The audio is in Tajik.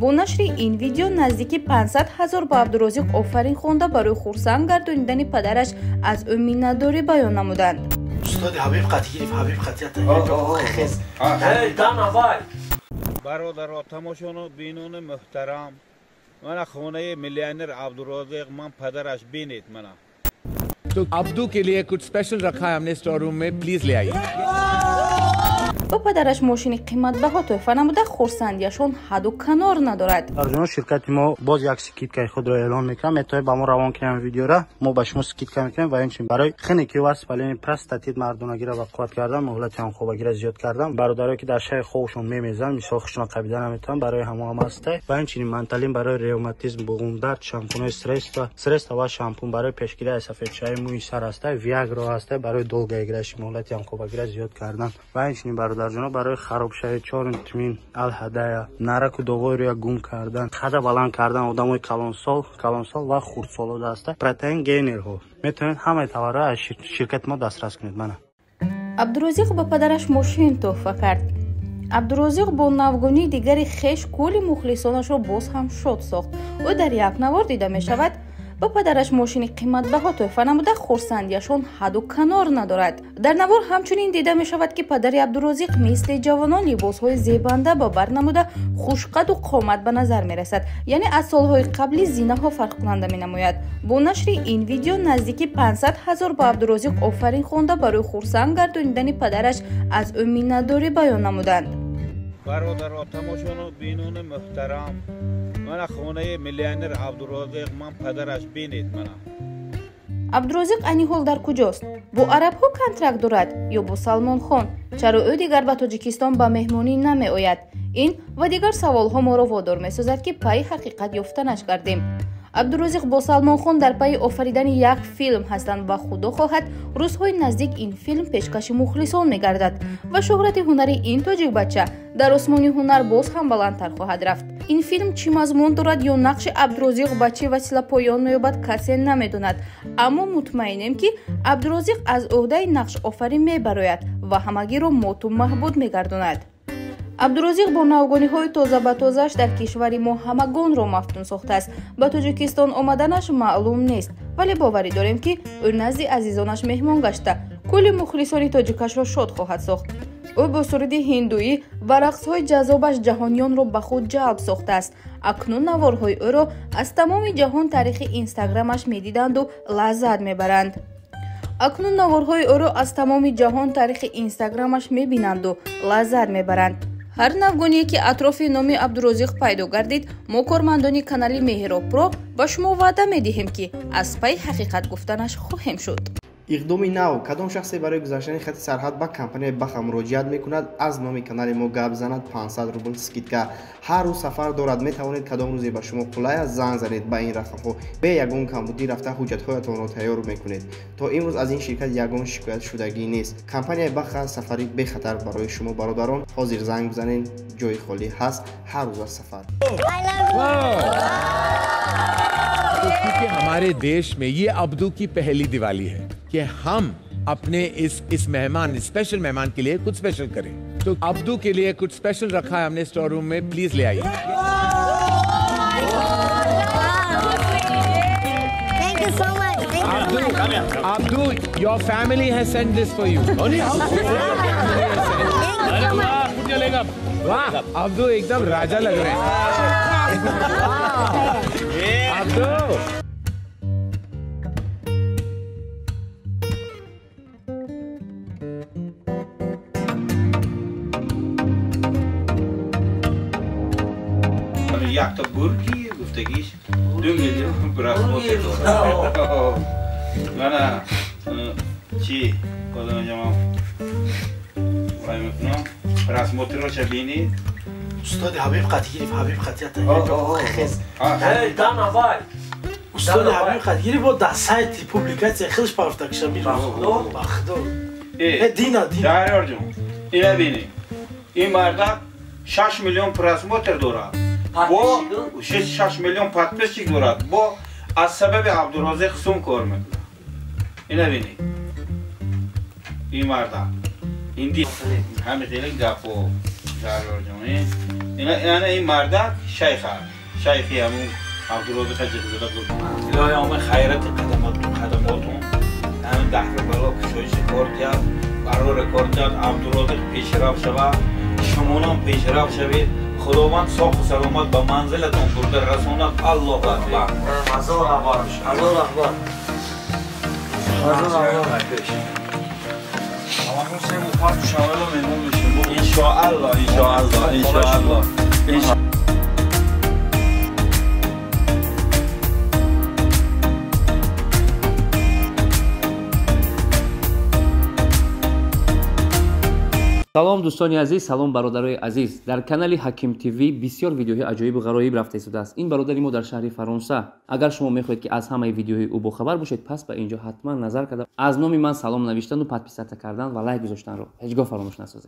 Бо нашри ин видео наздики 500 ҳазор ба Абдурозиқ офарин хонда барои хурсанд гардонидани падараш аз ӯ миннатдорӣ баён намуданд. Устоди Ҳабиб қатӣ гирифт, Ҳабиб қатията. Бародаро, тамошону бинони муҳтарам, мана хонаи миллионер Абдурозиқ, ман падараш, бинед мана. तो अब्दू के लिए कुछ स्पेशल रखा है हमने स्टोर रूम में, प्लीज ले आइए। Ба падараш мошини қиматбаҳо тӯҳфа намуда хурсандиашон ҳадду канор надорад. Арҷуно, ширкати мо боз як скидкаи худро эълон мекунам. Метавонед ба мо равон кунем видеора, мо ба шумо скидка мекунем ва инчунин барои хунукӣ ва воспаление простатит мардонагиро ба қувват кардан, муҳлати ҳамхобагиро зиёд кардан, бародарое ки дар шаҳри хобшон мемезанд, мисол хушона қабида наметавонанд, барои ҳамо ҳам ҳаста. Ва инчунин манталин барои ревматизм, буғумдард, шампунҳои средства ва шампун барои пешгирӣ аз сафедшавии мӯи сар ҳаста, виагро ҳаста барои долгоиграши муҳлати ҳамхобагиро зиёд кардан. Ва инчунин бародарҷоно, барои харобшавии чорумтмин алҳадая, нараку доғои рӯя гум кардан, қада баланд кардан одамои калонсол ва хурдсоло даста протеин гейнерҳо. Метавонед ҳамаи товарҳоро аз ширкати мо дастрас кунед. Мана Абдурозиқ ба падараш мошин тӯҳфа кард. Абдурозиқ бо навгонии дигари хеш кулли мухлисонашро боз ҳам шод сохт. Ӯ дар як навор дида мешавад ба падараш мошини қиматбаҳо тӯҳфа намуда хурсандиашон ҳадду канор надорад. Дар навор ҳамчунин дида мешавад, ки падари Абдурозиқ мисли ҷавонон либосҳои зебанда ба бар намуда хушқаду қомат ба назар мерасад, яъне аз солҳои қабли зинаҳо фарқкунанда менамояд. Бо нашри ин видео наздики 500 ҳазор ба Абдурозиқ офарин хонда барои хурсанд гардонидани падараш аз ӯ миннатдорӣ баён намуданд. Бародаро, тамошону бинони муҳтарам, мана хонаи миллионер Абдурозиқ, ман падараш, бинед мана. Абдурозиқ айни ҳол дар куҷост? Бо арабҳо контракт дорад ё бо Салмонхон? Чаро ӯ дигар ба Тоҷикистон ба меҳмонӣ намеояд? Ин ва дигар саволҳо моро водор месозад, ки пайи ҳақиқат ёфтанаш гардем. Абдурозиқ бо Салмонхон дар пайи офаридани як филм ҳастанд ва худо хоҳад рӯзҳои наздик ин филм пешкаши мухлисон мегардад ва шӯҳрати ҳунари ин тоҷикбача дар осмони ҳунар боз ҳам баландтар хоҳад рафт. Ин филм чӣ мазмун дорад ё нақши Абдурозиқ ба чӣ васила поён меёбад, касе намедонад, аммо мутмаинем, ки Абдурозиқ аз ӯҳдаи нақшофарӣ мебарояд ва ҳамагиро моту маҳбуд мегардонад. Абдурозиқ бо навгониҳои тоза ба тозааш дар кишвари мо ҳамагонро мафтун сохтааст. Ба Тоҷикистон омаданаш маълум нест, вале боварӣ дорем, ки ӯ назди азизонаш меҳмон гашта кулли мухлисони тоҷикашро шод хоҳад сохт. Ӯ бо суруди ҳиндуӣ ва рақсҳои ҷаззобаш ҷаҳониёнро ба худ ҷалб сохтааст. Акнун наворҳои ӯро аз тамоми ҷаҳон таърихи инстаграмаш медиданду лаззат мебаранд. Акнун наворҳои ӯро аз тамоми ҷаҳон таърихи инстаграмаш мебинанду лаззат мебаранд. Ҳар навгоние ки атрофи номи Абдурозиқ пайдо гардид, мо кормандони канали Меҳроб Про ба шумо ваъда медиҳем, ки аз пайи ҳақиқат гуфтанаш хоҳем шуд. Иқдоми нав. Кадом шахсе барои гузаштани хати сарҳад ба компанияи Баха муроҷиат мекунад, аз номи канали мо гап занад, 500 рубл скидка. Ҳар рӯз сафар дорад, метавонед кадом рӯзе ба шумо қулай аст занг занед ба ин рақамҳо. Бе ягон камбудӣ рафта ҳуҷҷатҳоятонро тайёр мекунед. То имрӯз аз ин ширкат ягон шикоят шудагӣ нест. Компанияи Баха сафари бехатар барои шумо бародарон. Ҳозир занг бизанед, ҷои холӣ ҳаст, ҳар рӯз аз сафар. क्योंकि हमारे देश में ये अब्दू की पहली दिवाली है कि हम अपने इस मेहमान, स्पेशल मेहमान के लिए कुछ स्पेशल करें। तो अब्दू के लिए कुछ स्पेशल रखा है हमने स्टोर रूम में, प्लीज ले आइए। Thank you so much. Abdu, your family has sent this for you. वाह, अब्दू एकदम राजा लग रहे हैं। अब्दू якта бурги гуфтагиш 2 миллион просмотр дорад. Мана чӣ кодам вай мекунам, просмотрро ча бинед. Устоди Ҳабиб қатӣ гирифт, Ҳабиб қатията. Устоди Ҳабиб қатӣ гирифт, бо дар сайти публикатсия хелш парафтакша мирӯз. Бахдо. Дина, дина. Шаҳриёрҷон, ина бинед. Ин мардак 6 миллион просмотр дорад. Бо 6 миллион подписчик дорад. Бо аз сабаби Абдурозиқ сум кор мекунад. Ина бинед. Ин мардак. Инди ҳамин хеле гапо, шаҳриёрҷон. Ина ин мардак шайх аст. Шайхи ҳамун Абдурозиқ ҷиғзада буд. Илоҳи омин хайрати қадамотун. Ҳамин даҳри бало кушоиши кор диҳад, барори кор диҳад, Абдурозиқ пешрав шавад, шумонам пешрав шавед. Худованд соҳу саломат ба манзилатон бурда расонад. Аллоҳу акбар. Ҳазор акбар. Ҳазор акбар. Ҳазор акбар. Аммо се моҳ пас душанбе меҳмон мешем. Иншоаллоҳ, иншоаллоҳ, иншоаллоҳ. Салом дӯстони азиз, салом бародарои азиз. Дар канали Ҳаким ТВ бисёр видеоҳои аҷоибу ғароиб рафта истодааст. Ин бародари мо дар шаҳри Фаронса. Агар шумо мехоҳед, ки аз ҳамаи видеоҳои ӯ бохабар бошед, пас ба инҷо ҳатман назар карда, аз номи ман салом навиштану подписаться кардан ва лайк гузоштанро ҳеҷ гоҳ фаромӯш насозед.